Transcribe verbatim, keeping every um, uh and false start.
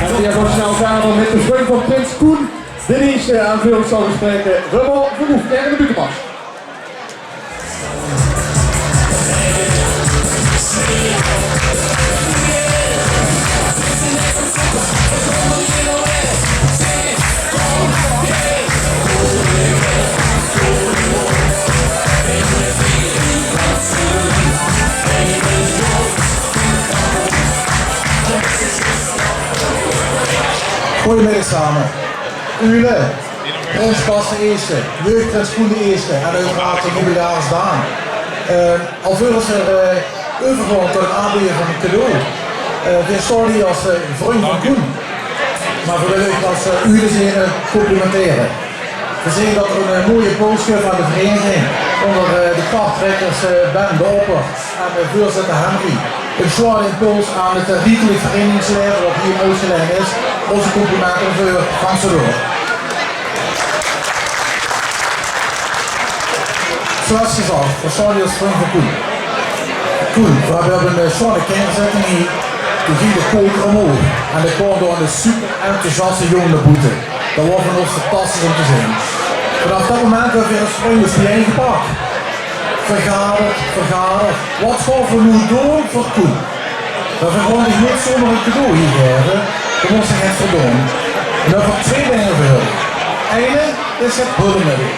En die hebbe v'r snel verder mit de vrung van prins Koen d'n Ierste. En veur ós zal gespreke Rummel van Hoef. Kèk in de buuttemars. Goeiemiddag same. Uule, prins Bas d'n Ierste, jeugdprins Koen d'n Ierste en oeteraard de jubilaris Daan. Eh, alvorens v'r, eh, euvergaon tot 't aanbeje van e cadeau, eh, v'r staon hie es, eh, vrung van Koen. Mer v'r wille uch es, eh, Uule zeen, eh, complimentere. V'r zeen tot 'r 'n, eh, mooi impuls guf aan de vereiniging ónger, eh, de kartrekkers, eh, Ben Doper en, eh, veurzitter Henry. 'n Sjoeane impuls aan 't, eh, riekelik vereinigingslaeve wat hie in Oosgelaen is. Ózze complimente veur. Gank zoe door. Zoeas gezag, v'r staon hie es vrung van Koen. Koen, v'r höbbe 'n, eh, sjoeane kinjerzitting hie. Toen góng de koker ómhoeg en d'r kwaam dao 'ne super enthousiaste jóng nao boete. Dat waor veur ós fantastisch óm te zeen. Vanaaf dat moment höbbe v'r es vrung ós biejein gepak. Vergaderd, vergaderd. Wat gaon v'r noe doon veur Koen? Mer v'r gaon dich neet zomer e cadeau hie gaeve. Dao mós se get veur doon. En dao höbbe v'r twee dinger veur. Eine is 't hullemiddel.